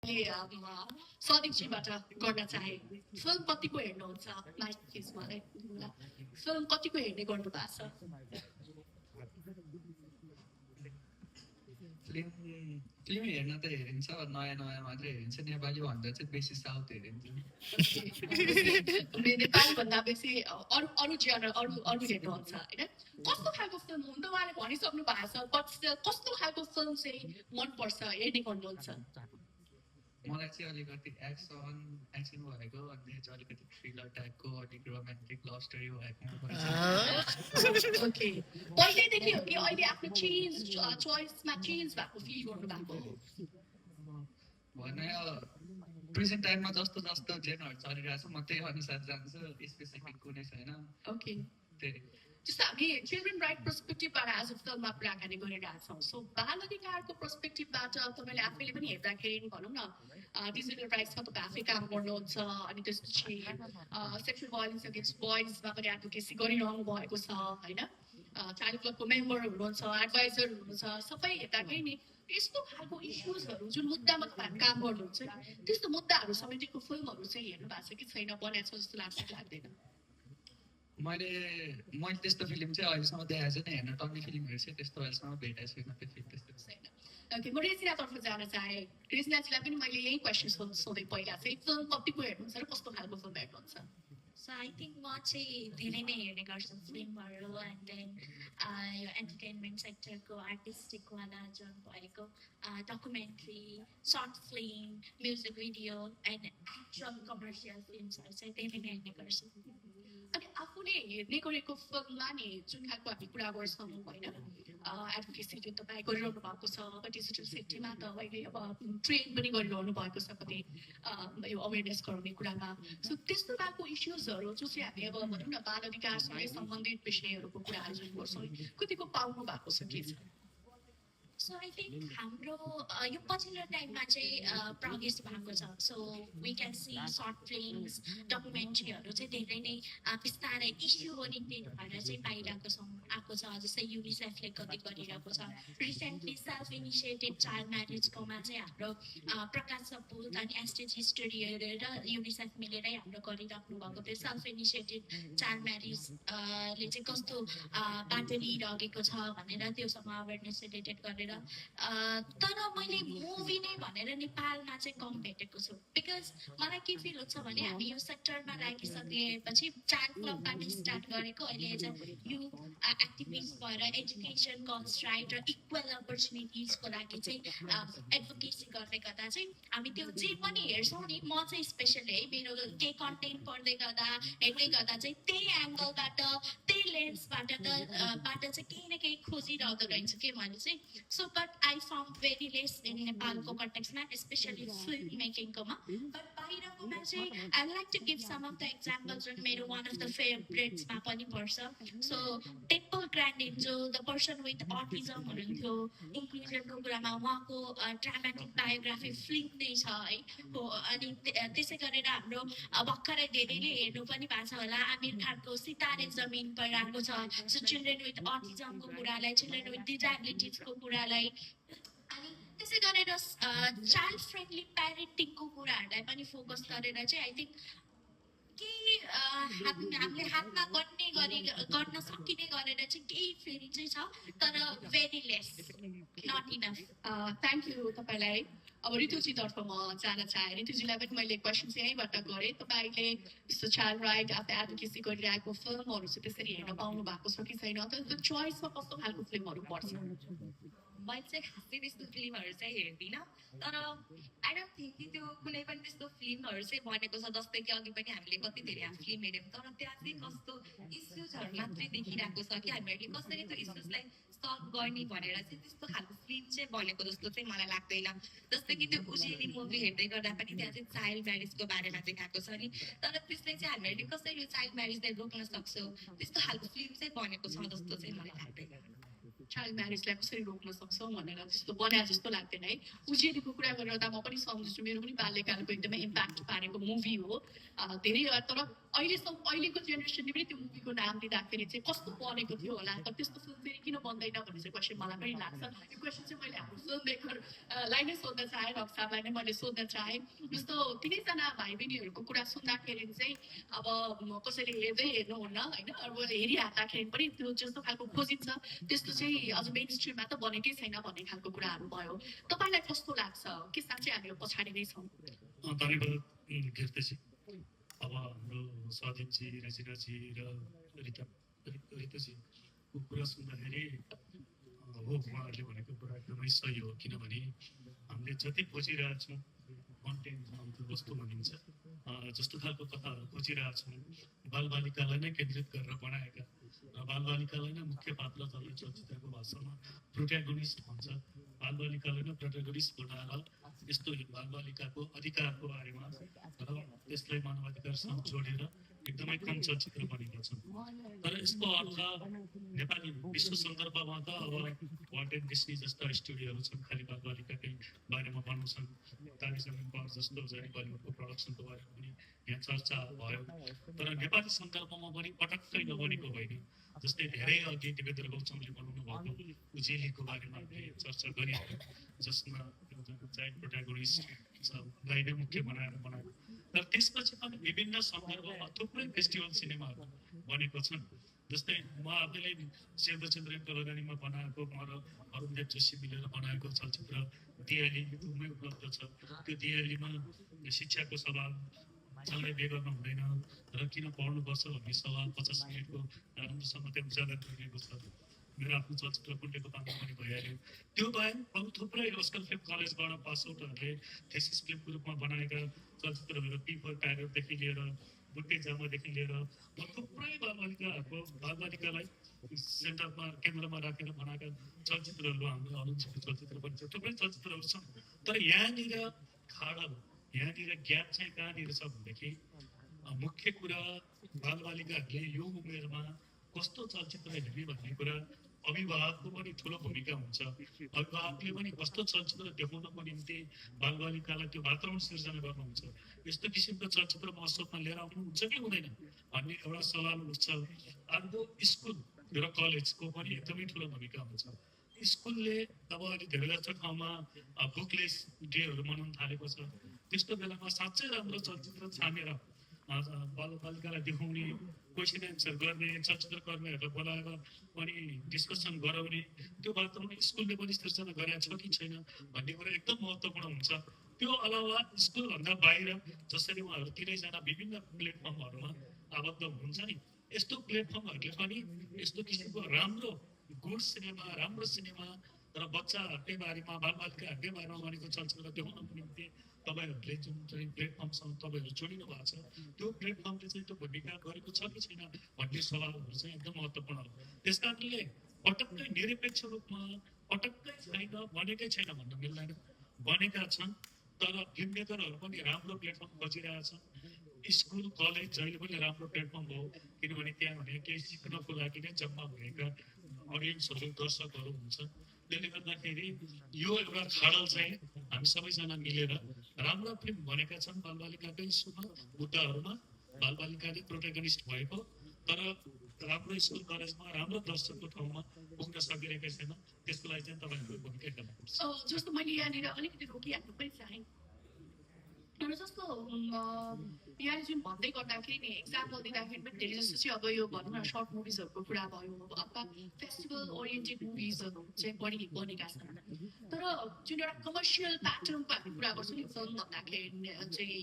सदीपजीबाट गर्न चाहे फिल्म कतिको हेर्नुहुन्छ माइक प्लिज मलाई फिल्म कतिको हेर्ने गर्नु भएको छ फिल्म फिल्म हेर्न त हेरिन्छ नयाँ नयाँ मात्रै हेरिन्छ नेपाली भन्दा चाहिँ बेसी साउथ हेरिन्छ नेपालभन्दा बेसी अरू अरू जेनर अरू अरू हेर्नुहुन्छ होइन कस्तो खालको फिल्म हुन त उहाँले भनिसक्नु भएको छ बट कस्तो खालको फिल्म चाहिँ मनपर्छ हेर्ने गर्नुहुन्छ मलाई चाहिँ अलिकति एक्सन भएको अनि चाहिँ अलिकति थ्रिलर टाइपको अलिक रोमान्टिक लभ स्टोरी भएको मनपर्छ ओके पहिल्यैदेखि हो कि अहिले आफ्नो चोइसमा चेन्ज भएको फिल गर्नु भएको भने प्रेजेन्ट टाइममा जस्तो जस्तो जेनहरू चलिरहेको छ म त्यही अनुसार जान्छु स्पेसिफिक कुनै छैन ओके त्यही जस्तो हामी चिल्ड्रेन राइट पर्सपेक्टिभबाट आज फिल्ममा कुराकानी गरिरहेछौँ सो बाल अधिकारको पर्सपेक्टिभबाट तपाईँले आफैले पनि हेर्दाखेरि भनौँ न डिजिटल राइट्समा तपाईँ आफै काम गर्नुहुन्छ अनि त्यसपछि सेक्सुअल भायोलेन्स अगेन्स्ट बोइजमा पनि एडभोकेसी गरिरहनु भएको छ होइन चाइल्ड क्लबको मेम्बर हुनुहुन्छ एडभाइजर हुनुहुन्छ सबै हेर्दाखेरि नि यस्तो खालको इस्युजहरू जुन मुद्दामा तपाईँहरू काम गर्नुहुन्छ नि त्यस्तो मुद्दाहरू समेटेको फिल्महरू चाहिँ हेर्नु भएको छ कि छैन बनाएको छ जस्तो लाग्छ कि लाग्दैन मैले मैले त्यस्तो फिल्म चाहिँ अहिलेसम्म देखाएको छैन हेर्न टन्ने फिल्महरू चाहिँ त्यस्तो अहिलेसम्म भेटाएको छैन त्यो फिल्म त्यस्तो छैन ओके म रेजिनातर्फ जान चाहेँ रेजिनाजीलाई पनि मैले यही क्वेसन सोधेँ पहिला चाहिँ फिल्म कतिको हेर्नुहुन्छ र कस्तो खालको फिल्म हेर्नुहुन्छ So I think म चाहिँ धेरै नै हेर्ने गर्छु फिल्महरू एन्ड देन यो एन्टरटेनमेन्ट सेक्टरको आर्टिस्टिकवाला जुन भएको documentary short film music video and actual commercial फिल्महरू चाहिँ धेरै नै हेर्ने गर्छु अनि आफूले हेर्ने गरेको फिल्ममा नि जुन खालको हामी कुरा गर्छौँ होइन एडभोकेसी जुन तपाईँ गरिरहनु भएको छ अब डिजिटल सेफ्टीमा त अहिले अब ट्रेन पनि गरिरहनु भएको छ कति यो अवेरनेस गराउने कुरामा सो त्यस्तो खालको इस्युजहरू जो चाहिँ हामी अब भनौँ न बाल अधिकारसँगै सम्बन्धित विषयहरूको कुराहरू जुन गर्छौँ कतिको पाउनु भएको छ के छ सो आई थिङ्क हाम्रो यो पछिल्लो टाइममा चाहिँ प्रोग्रेस भएको छ so we can see short films डकुमेन्ट्रीहरू चाहिँ धेरै नै बिस्तारै इस्यु ओरिएन्टेड भएर चाहिँ पाइरहेको छौँ आएको छ जस्तै युनिसेफले कति गरिरहेको छ रिसेन्टली सेल्फ इनिसिएटेड चाइल्ड म्यारेजकोमा चाहिँ हाम्रो प्रकाश सपुत अनि एस्टेज हिस्टोरी हेरेर युनिसेफ मिलेरै हाम्रो गरिराख्नु भएको थियो सेल्फ इनिसिएटेड चाइल्ड म्यारेजले चाहिँ कस्तो बाटो लिइरहेको छ भनेर त्योसँग अवेरनेस रिलेटेड गरेर तर मैले मुभी नै भनेर नेपालमा चाहिँ कम भेटेको छु बिकज मलाई के फिल हुन्छ भने हामी यो सेक्टरमा लागिसकेपछि चाइल्ड क्लबबाट स्टार्ट गरेको अहिले एज अ यु एक्टिभिस्ट भएर एजुकेसन गर्ल्स राइट र इक्वल अपर्च्युनिटिजको लागि चाहिँ एडभोकेसी गर्दै गर्दा चाहिँ हामी त्यो जे पनि हेर्छौँ नि म चाहिँ स्पेसली है मेरो केही कन्टेन्ट पढ्दै गर्दा हेर्दै गर्दा चाहिँ त्यही एङ्गलबाट त्यही लेन्सबाट चाहिँ केही न केही खोजिरहँदो रहेछ के भने चाहिँ so but I found very less in नेपालको कन्टेक्समा स्पेसली फिल्म मेकिङकोमा बट बाहिरकोमा चाहिँ I like to give some of the examples जुन मेरो वान अफ द फेभरेट्समा पनि पर्छ सो टेम्पल ग्रान्डिन जो द पर्सन विथ अटिजम हुनुहुन्थ्यो इन्क्लुजनको कुरामा उहाँको ड्रामेटिक बायोग्राफी फिल्म नै छ है हो अनि त्यसै गरेर हाम्रो भर्खरै धेरैले हेर्नु पनि भएको छ होला आमिर खानको सितारे जमिन पर आएको छ सो चिल्ड्रेन विथ अटिजमको कुरालाई चिल्ड्रेन विथ डिजाबिलिटिजको कुरालाई अनि त्यसै गरेर चाइल्ड फ्रेन्डली प्यारेन्टिङको कुराहरूलाई पनि फोकस गरेर चाहिँ आई थिङ्क केही हामीले हातमा गर्न सकिने गरेर चाहिँ केही फिल्म चाहिँ छ तर very less not enough thank you तपाईँलाई अब ऋतुजीतर्फ म जान चाहेँ ऋतुजीलाई पनि मैले क्वेसन चाहिँ यहीँबाट गरेँ तपाईँले यस्तो चाइल्ड राइट आफ्नो एडभोकेसी गरिरहेको फिल्महरू चाहिँ त्यसरी हेर्न पाउनु भएको छ कि छैन त्यो चोइसमा कस्तो खालको फिल्महरू पर्छ मैले चाहिँ खासै त्यस्तो फिल्महरू चाहिँ हेर्दिनँ तर आई डोन्ट थिङ्क कि त्यो कुनै पनि त्यस्तो फिल्महरू चाहिँ बनेको छ जस्तै कि अघि पनि हामीले कति धेरै फिल्म हेऱ्यौँ तर त्यहाँ चाहिँ कस्तो इस्युजहरू मात्रै देखिरहेको छ कि हामीहरूले कसरी त्यो इस्युजलाई सल्भ गर्ने भनेर चाहिँ त्यस्तो खालको फिल्म चाहिँ बनेको जस्तो चाहिँ मलाई लाग्दैन जस्तै कि त्यो उजेली मुभी हेर्दै गर्दा पनि त्यहाँ चाहिँ चाइल्ड म्यारेजको बारेमा देखाएको छ नि तर त्यसले चाहिँ हामीहरूले कसरी यो चाइल्ड म्यारेजलाई रोक्न सक्छौँ त्यस्तो खालको फिल्म चाहिँ बनेको छ जस्तो चाहिँ मलाई लाग्दैन चाइल्ड म्यारेजलाई कसरी रोक्न सक्छौँ भनेर जस्तो बनाए जस्तो लाग्दैन है। उजेलीको कुरा गरेर म पनि सम्झिन्छु, मेरो पनि बाल्यकालको एकदमै इम्प्याक्ट पारेको मुभी हो। धेरै तर अहिलेको जेनेरेसनले पनि त्यो मुभीको नाम दिँदाखेरि चाहिँ कस्तो बनेको थियो होला, तर त्यस्तो फिल्म फेरि किन बन्दैन भन्ने चाहिँ क्वेसन मलाई पनि लाग्छ। यो क्वेसन चाहिँ मैले हाम्रो फिल्म मेकरलाई नै सोध्न चाहेँ, रक्सालाई नै मैले सोध्न चाहेँ। जस्तो तिनैजना भाइ बहिनीहरूको कुरा सुन्दाखेरि चाहिँ अब कसैले हेर्दै हेर्नुहुन्न होइन, अब हेरिहाल्दाखेरि पनि त्यो जस्तो खालको खोजिन्छ त्यस्तो चाहिँ अझ मेन स्ट्रिममा त बनेकै छैन भन्ने खालको कुराहरू भयो। तपाईँलाई कस्तो लाग्छ? के साँच्चै हामी पछाडि नै छौँ? धन्यवाद कीर्तिजी। अब हाम्रो सजिनजी, रचिराजी र रिताजीको कुरा सुन्दाखेरि हो, उहाँहरूले भनेको कुरा एकदमै सही हो। किनभने हामीले जति खोजिरहेछौँ कन्टेन्ट वस्तु भनिन्छ, जस्तो खालको कथाहरू खोजिरहेछौँ बालबालिकालाई नै केन्द्रित गरेर बनाएका र बालबालिकालाई नै मुख्य पात्र जसले चलचित्रको भाषामा प्रोट्यागोनिस्ट भन्छ, बालबालिकालाई नै प्रोट्यागोनिस्ट बनाएर यस्तो बालबालिकाको अधिकारको बारेमा र त्यसलाई मानवाधिकारसँग जोडेर एकदमै कम चलचित्र बनेका छन्। तर यसको अर्थ नेपाली विश्व सन्दर्भमा त अब वाल्ट एन्ड डिस्नी जस्ता स्टुडियोहरू छन्, खालि बालबालिकाकै बारेमा बनाउँछन्। तारी जमिन पर जस्तो चाहिँ बलिउडको प्रडक्सनको बारेमा पनि यहाँ चर्चा भयो। तर नेपाली सन्दर्भमा पनि पटक्कै नबनेको होइन। जस्तै धेरै अघि देवेन्द्र गौतमले बनाउनु भएको उजेलीको बारेमा चर्चा गरियो, जसमा चाइल्ड प्रोट्यागोनिस्टलाई नै मुख्य बनाएर बनाएको। तर त्यसपछि पनि विभिन्न सन्दर्भमा थुप्रै फेस्टिभल सिनेमाहरू बनेको छन्। जस्तै म आफैले शिवचन्द्रनको लगानीमा बनाएको, म र अरुणदेव जोशी मिलेर बनाएको चलचित्र दियालीमै उपलब्ध छ। त्यो दियालीमा शिक्षाको सवाल सँगै बिहे गर्न हुँदैन र किन पढ्नुपर्छ भन्ने सवाल 50 मिनटको राम्रोसँग त्यो उजागर गरिएको छ। मेरो आफ्नो चलचित्र कुण्डेको पानी पनि भइहाल्यो। त्यो बाहेक अरू थुप्रै अस्कल फिल्म कलेजबाट पास आउटहरूले थेसिस फिल्मको रूपमा बनाएका चलचित्रहरू पिपर प्यारोदेखि लिएर बुट्टे जामादेखि लिएर थुप्रै बालबालिकालाई सेन्टरमा केन्द्रमा राखेर बनाएका चलचित्रहरू हाम्रो अनुचित चलचित्र पनि छ, थुप्रै चलचित्रहरू छन्। तर यहाँनिर खाडल, यहाँनिर ग्याप चाहिँ कहाँनिर छ भनेदेखि मुख्य कुरा बालबालिकाहरूले यो उमेरमा कस्तो चलचित्र हेर्ने भन्ने कुरा अभिभावकको पनि ठुलो भूमिका हुन्छ। अभिभावकले पनि कस्तो चलचित्र देखाउनको निम्ति बालबालिकालाई त्यो वातावरण सिर्जना गर्नुहुन्छ, यस्तो किसिमको चलचित्र महोत्सवमा लिएर आउनु हुन्छ कि हुँदैन भन्ने एउटा सवाल उठ्छ। अर्को स्कुल र कलेजको पनि एकदमै ठुलो भूमिका हुन्छ। स्कुलले अब अहिले धेरै जस्तो ठाउँमा बुकलेस डेहरू मनाउन थालेको छ। त्यस्तो बेलामा साँच्चै राम्रो चलचित्र छानेर बालबालिकालाई देखाउने, क्वेसन एन्सर गर्ने, चलचित्र कर्मीहरूलाई बोलाएर पनि डिस्कसन गराउने, त्यो वातावरण स्कुलले पनि सिर्जना गरेको छ कि छैन भन्ने कुरा एकदम महत्त्वपूर्ण हुन्छ। त्यो अलावा स्कुलभन्दा बाहिर जसरी उहाँहरू तिनैजना विभिन्न प्लेटफर्महरूमा आबद्ध हुनुहुन्छ नि, यस्तो प्लेटफर्महरूले पनि यस्तो किसिमको राम्रो गुड सिनेमा, राम्रो सिनेमा र बच्चाहरूकै बारेमा, बालबालिकाहरूकै बारेमा बनेको चलचित्र देखाउनको निम्ति तपाईँहरूले जुन चाहिँ प्लेटफर्मसँग तपाईँहरू जोडिनु भएको छ, त्यो प्लेटफर्मले चाहिँ त्यो भूमिका गरेको छ कि छैन भन्ने सवालहरू चाहिँ एकदम महत्त्वपूर्ण हो। त्यस कारणले पटक्कै निरपेक्ष रूपमा पटक्कै छैन, बनेकै छैन भन्न मिल्दैन, बनेका छन्। तर फिल्म मेकरहरू पनि राम्रो प्लेटफर्म खोजिरहेका छन्। स्कुल कलेज जहिले पनि राम्रो प्लेटफर्म हो, किनभने त्यहाँ भने केही सिक्नको लागि नै जम्मा भएका अडियन्सहरू, दर्शकहरू हुन्छ। त्यसले गर्दाखेरि यो एउटा खाडल चाहिँ हामी सबैजना मिलेर राम्रो फिल्म बनेका छन् बालबालिकाकै इस्युमा, मुद्दाहरूमा बालबालिकाले प्रोटेगनिस्ट भएको, तर राम्रो स्कुल कलेजमा राम्रो दर्शकको ठाउँमा पुग्न सकिरहेकै छैन। त्यसको लागि चाहिँ तपाईँहरूको भूमिका गर्नुपर्छ। जस्तो मैले यहाँनिर अलिकति रोकिहाल्नु पनि चाहेँ, तर जस्तो यहाँ जुन भन्दै गर्दाखेरि नि एक्जाम्पल दिँदाखेरि पनि धेरै जस्तो चाहिँ अब यो भनौँ न सर्ट मुभिजहरूको कुरा भयो, अथवा फेस्टिभल ओरिएन्टेड मुभिजहरू चाहिँ बढी बनेका छन्। तर जुन एउटा कमर्सियल प्याटर्नको हामी कुरा गर्छौँ नि फिल्म भन्दाखेरि चाहिँ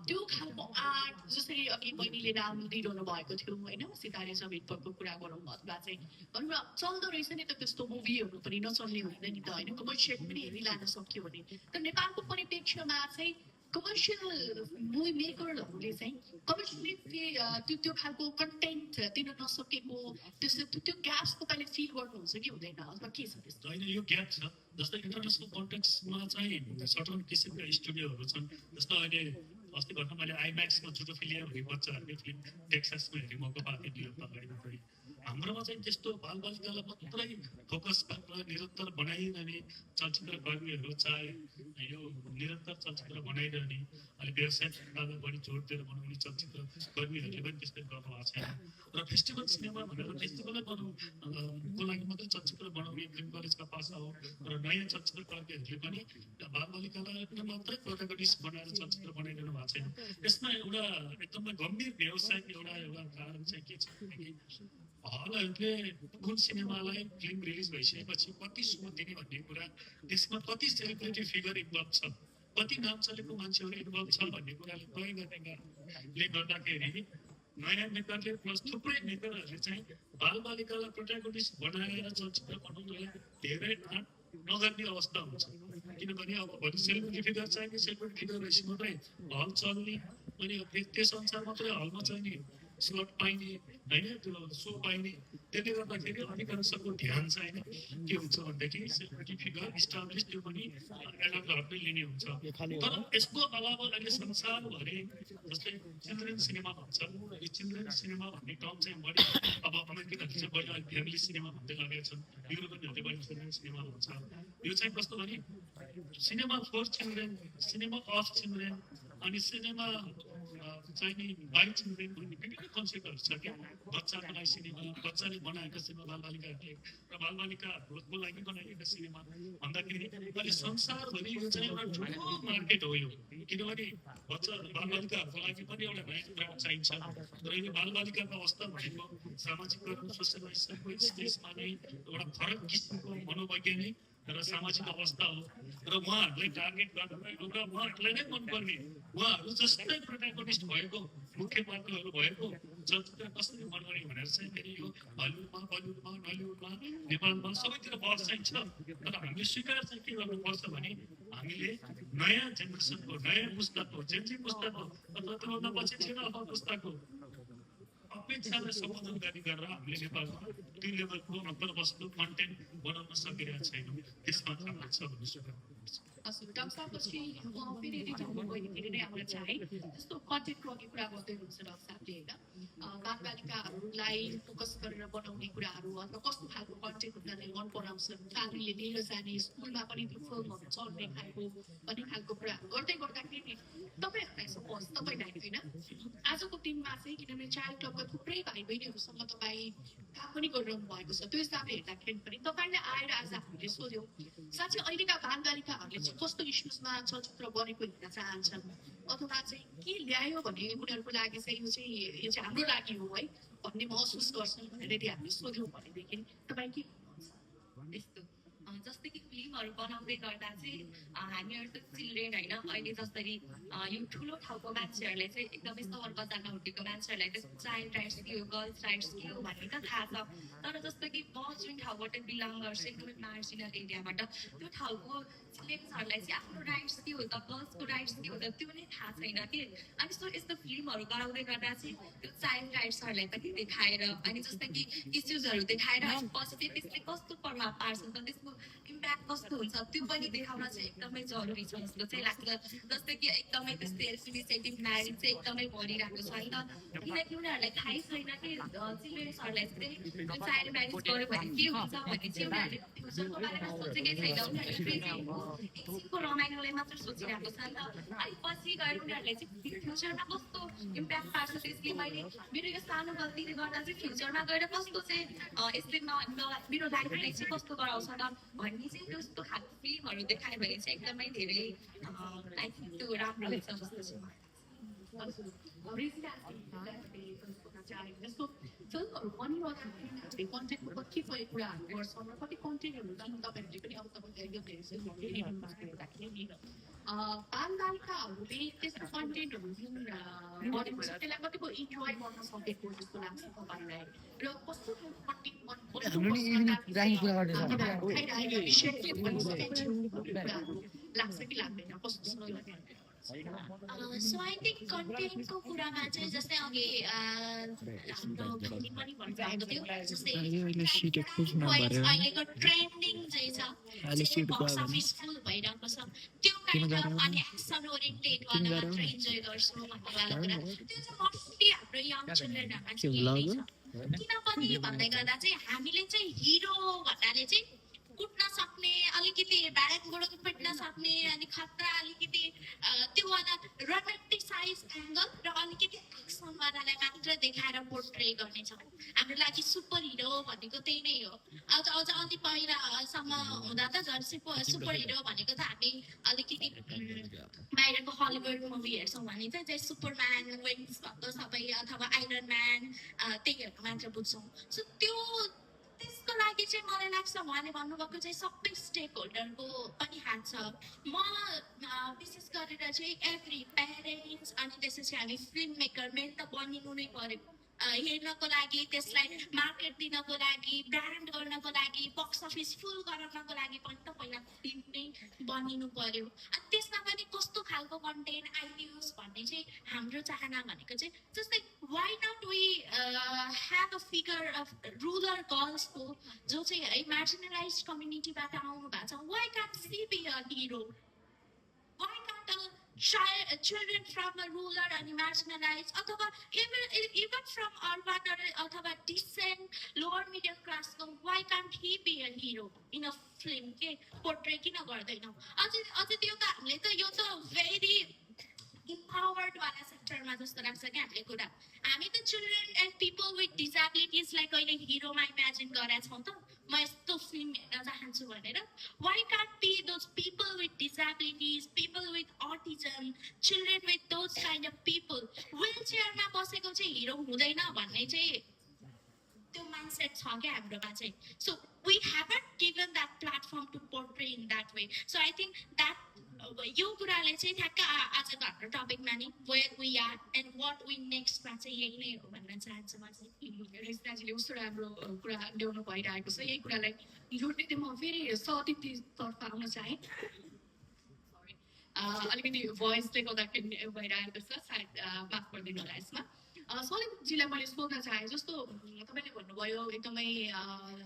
त्यो खालको आर्ट, जसरी अघि बहिनीले नाम दिइरहनु भएको थियो होइन, सितारे जमिन परको कुरा गरौँ अथवा चाहिँ भनौँ न चल्दो रहेछ नि त त्यस्तो मुभीहरू पनि, नचल्ने होइन नि त होइन, कमर्सियल पनि हेरिलान सक्यो भने। तर नेपालको परिप्रेक्ष्यमा चाहिँ कमर्सियल मुभी मेकरहरूले चाहिँ कमर्सियली त्यो खालको कन्टेन्ट दिन नसकेको त्यो ग्याप्स तपाईँले फिल गर्नुहुन्छ कि हुँदैन, अथवा के छ त्यस्तो? होइन, यो ग्याप छ। जस्तै इन्टरनेसनल कन्टेक्समा चाहिँ सर्टन किसिमका स्टुडियोहरू छन्। जस्तो अहिले अस्ति भर्खर मैले आइम्याक्समा जुटोफिलिया भन्ने बच्चाहरूले फिल्म टेक्सासमा हेरेँ, मौका पाएको थियो अगाडि हाम्रोमा चाहिँ त्यस्तो बालबालिकालाई मात्रै फोकस गरेर निरन्तर बनाइरहने चलचित्र कर्मीहरू चाहे यो निरन्तर चलचित्र बनाइरहने अहिले व्यवसाय धन्दालाई बढी जोड दिएर बनाउने चलचित्र कर्मीहरूले पनि त्यस्तै गर्नु भएको छैन र फेस्टिभल सिनेमा भनेर फेस्टिभलै को लागि मात्रै चलचित्र बनाउने फिल्म कलेजका पासा हो र नयाँ चलचित्र कर्मीहरूले पनि बालबालिकालाई मात्रै प्रोटागनिस्ट बनाएर चलचित्र बनाइरहनु भएको छैन। यसमा एउटा एकदमै गम्भीर व्यवसायिक एउटा कारण चाहिँ के छ भने हलहरूले कुन सिनेमालाई फिल्म रिलिज भइसकेपछि कति सो दिने भन्ने कुरा, त्यसमा कति सेलिब्रिटी फिगर इन्भल्भ छ, कति नाम चलेको मान्छेहरू इन्भल्भ छ भन्ने कुराले तय गर्ने कारणले गर्दाखेरि नयाँ मेकरले प्लस थुप्रै मेकरहरूले चाहिँ बालबालिकालाई प्रोटागोनिस्ट बनाएर चलचित्र बनाउनलाई धेरै आँट नगर्ने अवस्था हुन्छ। किनभने अब भोलि सेलिब्रिटी फिगर चाहिने, सेलिब्रिटी फिगर भएपछि मात्रै हल चल्ने, अनि त्यस अनुसार मात्रै हलमा चाहिने स्लट पाइने होइन, त्यो सो पाइने। त्यसले गर्दाखेरि अधिकांशको ध्यान चाहिँ के हुन्छ भनेदेखि सेलिब्रिटी फिगर इस्टाब्लिस त्यो पनि एडल्टहरूले लिने हुन्छ। तर यसको अलावा अहिले संसारभरि जस्तै चिल्ड्रेन सिनेमा भन्छ, यो चिल्ड्रेन सिनेमा भन्ने टर्म चाहिँ बढी अब अमेरिकनहरूले चाहिँ बढी अहिले फ्यामिली सिनेमा भन्दै लागेका छन्, युरोपियनहरूले बढी चिल्ड्रेन सिनेमा भन्छ। यो चाहिँ कस्तो भने cinema for children, cinema of children, अनि सिनेमा चाहिँ नि बाई चिल्ड्रेन भन्ने विभिन्न कन्सेप्टहरू छ क्या। बच्चाको लागि सिनेमा, बच्चाले बनाएका सिनेमा, बालबालिकाहरूले र बालबालिकाहरूको लागि बनाइएका सिनेमा भन्दाखेरि अहिले संसारभरि यो चाहिँ एउटा ठुलो मार्केट हो यो। किनभने बच्चा बालबालिकाहरूको लागि पनि एउटा नयाँ कुरा चाहिन्छ। र यो बालबालिकाको अवस्था भनेको सामाजिककरण, सोसियलाइजेसनको स्टेजमा नै एउटा फरक किसिमको मनोवैज्ञानिक र सामाजिक अवस्था हो र उहाँहरूलाई टार्गेट गर्नु र उहाँहरूलाई नै मनपर्ने, उहाँहरू जस्तै प्रोटागोनिस्ट भएको, मुख्य पात्रहरू भएको चलचित्र कसरी बनाउने भनेर चाहिँ फेरि यो हलिउडमा, बलिउडमा, नलिउडमा, नेपालमा सबैतिर बहस चाहिँ छ। तर हामीले स्वीकार चाहिँ के गर्नुपर्छ भने हामीले नयाँ जेनेरेसनको, नयाँ पुस्ताको, जेन्जी पुस्ताको अथवा त्योभन्दा पछि छैन अथवा पुस्ताको अपेक्षालाई सम्बोधन गरेर हामीले नेपालमा त्यो लेभलको अन्तर्वस्तु कन्टेन्ट बनाउन सकिरहेको छैनौँ। त्यसमा काम छ भन्ने सुझाव। हजुर, डाक्टर साहबपछि फेरि रिटाउनु गइदिने नै हाम्रो चाहिँ है जस्तो कन्टेन्टको अघि कुरा गर्दै हुनुहुन्छ डाक्टर साहबले होइन, बालबालिकाहरूलाई फोकस गरेर बनाउने कुराहरू अथवा कस्तो खालको कन्टेन्ट उनीहरूले मन पराउँछन्, फ्यामिलीले लिएर जाने, स्कुलमा पनि त्यो फिल्महरू चल्ने खालको भन्ने खालको कुराहरू गर्दै गर्दाखेरि तपाईँहरूलाई सपोज तपाईँलाई होइन आजको दिनमा चाहिँ किनभने चाइल्ड क्लबका थुप्रै भाइ बहिनीहरूसँग तपाईँ काम पनि गरिरहनु भएको छ, त्यो हिसाबले हेर्दाखेरि पनि तपाईँले आएर आज हामीले सोध्यौँ साँच्चै अहिलेका बालबालिकाहरूले चाहिँ कस्तो इस्युजमा चलचित्र बनेको हेर्न चाहन्छन् अथवा चाहिँ के ल्यायो भने उनीहरूको लागि चाहिँ यो चाहिँ हाम्रो लागि हो है भन्ने महसुस गर्छन् भनेर यदि हामीले सोध्यौँ भनेदेखि तपाईँ के भन्नुहुन्छ? त्यस्तो जस्तै कि फिल्महरू बनाउँदै गर्दा चाहिँ हामीहरू त चिल्ड्रेन होइन, अहिले जसरी यो ठुलो ठाउँको मान्छेहरूले चाहिँ एकदमै सहर बजारमा हुर्केको मान्छेहरूलाई त चाइल्ड राइट्स के हो, गर्ल्स राइट्स के हो भन्ने त थाहा छ। तर जस्तो कि म जुन ठाउँबाट बिलङ गर्छु एकदमै मार्जिनल एरियाबाट, त्यो ठाउँको चिल्ड्रेन्सहरूलाई चाहिँ आफ्नो राइट्स के हो त, गर्ल्सको राइट्स के हो त त्यो नै थाहा छैन कि। अनि यस्तो फिल्महरू गराउँदै गर्दा चाहिँ त्यो चाइल्ड राइट्सहरूलाई पनि देखाएर, अनि जस्तै कि इस्युजहरू देखाएर अनि पछि चाहिँ त्यसले कस्तो प्रभाव पार्छ त, त्यसको इम्प्याक्ट कस्तो हुन्छ त्यो पनि देखाउन चाहिँ एकदमै जरुरी छ जस्तो चाहिँ लाग्छ। जस्तै कि एकदमै त्यस्तै इनिसिएटिभ म्यारिज चाहिँ एकदमै भनिरहेको छ नि त, किनकि उनीहरूलाई थाहै छैन कि चिल्ड्रेन्सहरूलाई चाहिँ चाइल्ड म्यारिज गर्यो भने के हुन्छ भन्ने चाहिँ उनीहरूले फ्युचरको बारेमा सोचेकै छैन। उनीहरूले एकछिनको रमाइलोलाई मात्र सोचिरहेको छ नि त। अनि पछि गएर उनीहरूले चाहिँ फ्युचरमा कस्तो इम्प्याक्ट पार्छ त्यसले, मैले मेरो यो सानो गल्तीले गर्दा चाहिँ फ्युचरमा गएर कस्तो चाहिँ यसले मेरो लाइफलाई चाहिँ कस्तो गराउँछ त भन्ने चाहिँ त्यस्तो खालको फिल्महरू देखायो भने चाहिँ एकदमै धेरै आई थिङ्क त्यो राम्रो हुन्छ जस्तो छ। जस्तो फिल्महरू बनिरहँदाखेरि कन्टेन्टको कतिपय कुराहरू गर्छन् र कति कन्टेन्टहरू जानु तपाईँहरूले पनि अब तपाईँले हेर्दाखेरि बालबालिकाहरूले त्यस्तो कन्टेन्टहरू जुन गरेको छ त्यसलाई कतिको इन्जोय गर्न सकेको जस्तो लाग्छ तपाईँलाई र कस्तो कन्टेन्ट लाग्छ कि लाग्दैन कस्तो? सो आई थिङ्क कन्टेन्टको कुरामा चाहिँ जस्तै अघि हाम्रो भनी पनि भन्नुभएको थियो, जस्तै अहिलेको ट्रेन्डिङ चाहिँ छ बक्स अफिस फुल भइरहेको छ, त्यो काइन्ड अफ अनि एक्सन ओरिएन्टेड वाला मात्र इन्जोय गर्छु भन्ने वाला कुरा, त्यो चाहिँ मोस्टली हाम्रो यङ चिल्ड्रेनहरूमा चाहिँ यही छ। किनभने भन्दै गर्दा चाहिँ हामीले चाहिँ हिरो भन्नाले चाहिँ कुट्न सक्ने अलिकति ब्यारेकबाट पिट्न सक्ने अनि खतरा अलिकति त्योवाला रोमान्टिसाइज एङ्गल र अलिकति एक्सनवालालाई मात्र देखाएर पोर्ट्रे गर्नेछौँ हाम्रो लागि सुपर हिरो भनेको त्यही नै हो अझ अझ अलि पहिलासम्म हुँदा त झन् सुपर हिरो भनेको त हामी अलिकति बाहिरको हलिउड मुभी हेर्छौँ भने चाहिँ सुपरम्यान विङ्स भएको सबै अथवा आइरन म्यान त्यहीहरू मात्र बुझ्छौँ सो त्यसको लागि चाहिँ मलाई लाग्छ उहाँले भन्नुभएको चाहिँ सबै स्टेक होल्डरको पनि हात छ म विशेष गरेर चाहिँ एभ्री प्यारेन्ट्स अनि त्यसपछि हामी फिल्म मेकर मेन त बनिनु नै पर्यो हेर्नको लागि त्यसलाई मार्केट दिनको लागि ब्रान्ड गर्नको लागि बक्स अफिस फुल गराउनको लागि पनि त पहिला फिल्म नै बनिनु पर्यो अनि त्यसमा पनि कस्तो खालको कन्टेन्ट आइदियोस् भन्ने चाहिँ हाम्रो चाहना भनेको चाहिँ जस्तै why not we have a figure of rural गर्ल्सको जो चाहिँ है मार्जिनलाइज कम्युनिटीबाट आउनु भएको छ why can't see be a hero why can't children from a rural and marginalized अथवा even from urban अथवा decent lower middle class why can't he be a hero in a film के portray किन गर्दैनौँ अझै त्यो त हामीले त यो त very empowered वाला सेक्टरमा जस्तो लाग्छ क्या हामीले कुरा हामी त चिल्ड्रेन एन्ड पिपल विथ डिजाबिलिटिजलाई कहिले हिरोमा इमेजिन गरेका छौँ त म यस्तो फिल्म हेर्न चाहन्छु भनेर why can't be those people with disabilities people with autism children with those kind of people wheel चेयरमा बसेको चाहिँ हिरो हुँदैन भन्ने चाहिँ त्यो माइन्डसेट छ क्या हाम्रोमा चाहिँ so we haven't given that platform to portray in that way so I think that यो कुराले चाहिँ ठ्याक्क आजको हाम्रो टपिकमा नि where we are and what we नेक्स्टमा चाहिँ यही नै हो भन्न चाहन्छु म चाहिँ रेस्ताजीले उस्तो राम्रो कुरा ल्याउनु भइरहेको छ यही कुरालाई जोड्ने चाहिँ म फेरि सतितर्फ आउन चाहेँ अलिकति भोइसले गर्दाखेरि भइरहेको छ सायद माफ गरिदिनु होला यसमा सलिमजीलाई मैले सोध्न चाहेँ जस्तो तपाईँले भन्नुभयो एकदमै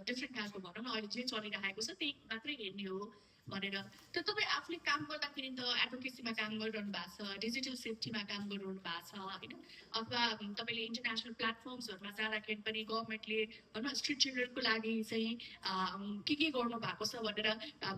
डिफ्रेन्ट खालको भनौँ न अहिले जे चलिरहेको छ त्यही मात्रै हेर्ने हो भनेर त तपाईँ आफूले काम गर्दाखेरि त एडभोकेसीमा काम गरिरहनु भएको छ डिजिटल सेफ्टीमा काम गरिरहनु भएको छ होइन अथवा तपाईँले इन्टरनेसनल प्लेटफर्म्सहरूमा जाँदाखेरि पनि गभर्मेन्टले भनौँ न स्ट्रिट चिल्ड्रेनको लागि चाहिँ के गर्नु भएको छ भनेर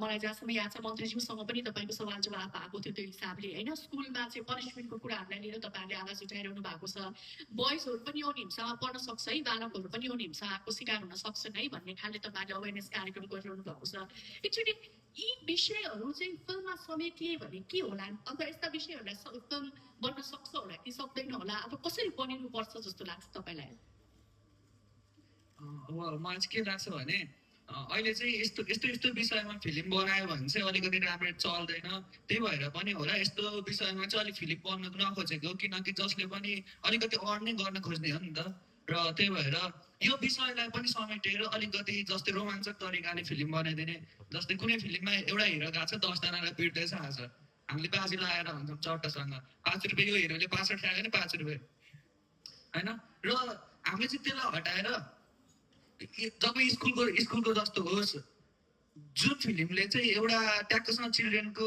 मलाई जहाँसम्म याद छ मन्त्रीज्यूसँग पनि तपाईँको सवाल जवाब भएको थियो त्यो हिसाबले होइन स्कुलमा चाहिँ पनिसमेन्टको कुराहरूलाई लिएर तपाईँहरूले आवाज उठाइरहनु भएको छ बोइजहरू पनि यो हिंसामा पर्न सक्छ है बालकहरू पनि यो हिंसाको शिकार हुन सक्छन् है भन्ने खाले तपाईँहरूले अवेरनेस कार्यक्रम गरिरहनु भएको छ एक्चुली यी विषयहरू चाहिँ फिल्ममा समेटिए भने के होला अथवा यस्ता विषयहरूलाई फिल्म बन्न सक्छ होला कि सक्दैन होला अथवा कसरी बनिनुपर्छ जस्तो लाग्छ तपाईँलाई अब मलाई चाहिँ के लाग्छ भने अहिले चाहिँ यस्तो विषयमा फिल्म बनायो भने चाहिँ अलिकति राम्रो चल्दैन त्यही भएर पनि होला यस्तो विषयमा चाहिँ अलिक फिल्म बन्नु नखोजेको किनकि जसले पनि अलिकति अर्नै गर्न खोज्ने हो नि त र त्यही भएर यो विषयलाई पनि समेटेर अलिकति जस्तै रोमाञ्चक तरिकाले फिल्म बनाइदिने जस्तै कुनै फिल्ममा एउटा हिरो गएको छ 10 जनालाई पिट्दैछ आज हामीले बाजी लगाएर भन्छौँ चट्टसँग 5 रुपियाँ यो हिरोले 65 खायो भने 5 रुपियाँ होइन र हामीले चाहिँ त्यसलाई हटाएर जब स्कुलको जस्तो होस् जुन फिल्मले चाहिँ एउटा ट्याक्कसँग चिल्ड्रेनको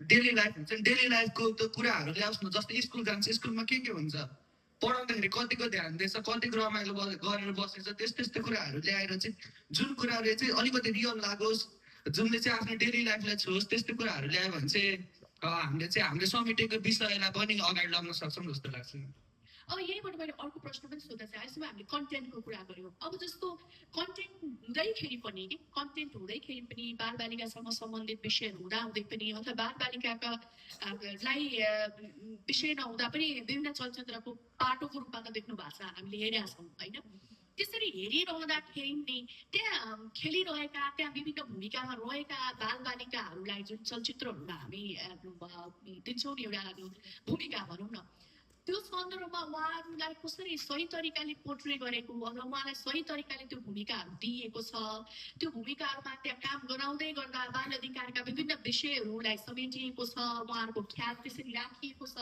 डेली लाइफ हुन्छ डेली लाइफको त्यो कुराहरू ल्याओस् न जस्तै स्कुल जान्छ स्कुलमा के हुन्छ पढाउँदाखेरि कतिको ध्यान दिएछ कतिको रमाइलो गरेर बसेछ त्यस्तो कुराहरू ल्याएर चाहिँ जुन कुराले चाहिँ अलिकति रियल लागोस् जुनले चाहिँ आफ्नो डेली लाइफलाई छोस् त्यस्तो कुराहरू ल्यायो भने चाहिँ हामीले समेटेको विषयलाई पनि अगाडि लग्न सक्छौँ जस्तो लाग्छ अब यहीँबाट मैले अर्को प्रश्न पनि सोध्न चाहेँ यसमा हामीले कन्टेन्टको कुरा गऱ्यौँ अब जस्तो कन्टेन्ट हुँदैखेरि पनि बालबालिकासँग सम्बन्धित विषयहरू हुँदै पनि अथवा बालबालिकाका लाई विषय नहुँदा पनि विभिन्न चलचित्रको पाटोको रूपमा त देख्नु भएको छ हामीले हेरेका छौँ होइन त्यसरी हेरिरहँदाखेरि नि त्यहाँ खेलिरहेका त्यहाँ विभिन्न भूमिकामा रहेका बालबालिकाहरूलाई जुन चलचित्रहरूमा हामी दिन्छौँ नि एउटा भूमिका भनौँ न त्यो सन्दर्भमा उहाँहरूलाई कसरी सही तरिकाले पोर्ट्रे गरेको अथवा उहाँलाई सही तरिकाले त्यो भूमिकाहरू दिइएको छ त्यो भूमिकाहरूमा त्यहाँ काम गराउँदै गर्दा बाल अधिकारका विभिन्न विषयहरूलाई समेटिएको छ उहाँहरूको ख्याल त्यसरी राखिएको छ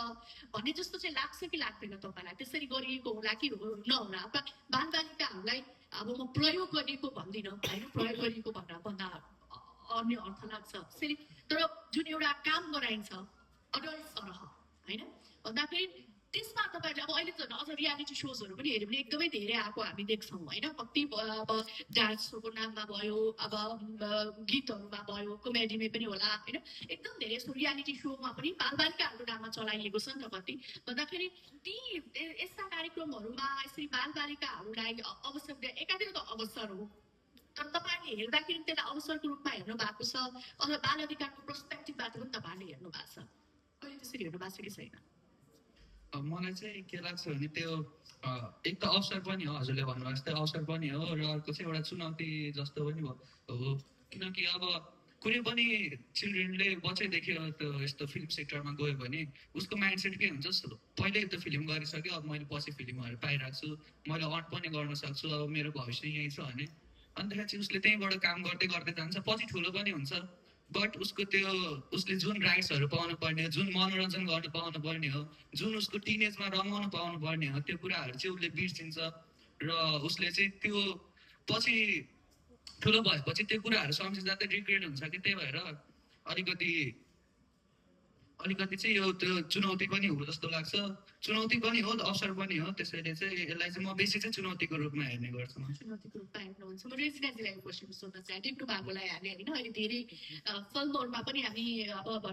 भन्ने जस्तो चाहिँ लाग्छ कि लाग्दैन तपाईँलाई त्यसरी गरिएको होला कि नहोला अथवा बालबालिकाहरूलाई अब म प्रयोग गरिएको भन्दिनँ होइन प्रयोग गरिएको भन्दा अन्य अर्थ लाग्छ तर जुन एउटा काम गराइन्छ अडल्ट सरह होइन भन्दाखेरि त्यसमा तपाईँहरूले अब अहिले झन् अझ रियालिटी सोजहरू पनि हेऱ्यो भने एकदमै धेरै आएको हामी देख्छौँ होइन कति अब डान्स सोको नाममा भयो अब गीतहरूमा भयो कमेडीमा पनि होला होइन एकदम धेरै यस्तो रियालिटी सोमा पनि बालबालिकाहरूको नाममा चलाइएको छ नि त कति भन्दाखेरि ती यस्ता कार्यक्रमहरूमा यसरी बालबालिकाहरूलाई अवसर एकातिर त अवसर हो तर तपाईँहरूले हेर्दाखेरि त्यसलाई अवसरको रूपमा हेर्नु भएको छ अथवा बाल अधिकारको पर्सपेक्टिभबाट पनि तपाईँहरूले हेर्नु भएको छ अहिले त्यसरी हेर्नु भएको छ कि छैन मलाई चाहिँ के लाग्छ भने त्यो एक त अवसर पनि हो हजुरले भन्नुभएको जस्तै अवसर पनि हो र अर्को चाहिँ एउटा चुनौती जस्तो पनि हो किनकि अब कुनै पनि चिल्ड्रेनले बच्चैदेखि त्यो यस्तो फिल्म सेक्टरमा गयो भने उसको माइन्डसेट के हुन्छ पहिल्यै त फिल्म गरिसक्यो अब मैले पछि फिल्महरू पाइरहेको छु मैले अर्न पनि गर्न सक्छु अब मेरो भविष्य यहीँ छ भने अन्तखेरि चाहिँ उसले त्यहीँबाट काम गर्दै गर्दै जान्छ पछि ठुलो पनि हुन्छ बट उसको त्यो उसले जुन राइट्सहरू पाउनु पर्ने जुन मनोरञ्जन गर्नु पाउनु पर्ने हो जुन उसको टिनेजमा रमाउनु पाउनु पर्ने हो त्यो कुराहरू चाहिँ उसले बिर्सिन्छ र उसले चाहिँ त्यो पछि ठुलो भएपछि त्यो कुराहरू सम्झिँदा जाँदै रिग्रेट हुन्छ कि त्यही भएर अलिकति चाहिँ यो त्यो चुनौती पनि हो जस्तो लाग्छ चुनौती पनि हो अवसर पनि हो त्यसैले चाहिँ यसलाई चाहिँ म बेसी चाहिँ चुनौतीको रूपमा हेर्ने गर्छु चुनौतीको रूपमा हेर्नुहुन्छ म रेजिनाजीलाई क्वेसन सोध्न चाहेँ टिप्टु बाबुलाई हामी होइन अहिले धेरै फिल्महरूमा पनि हामी अब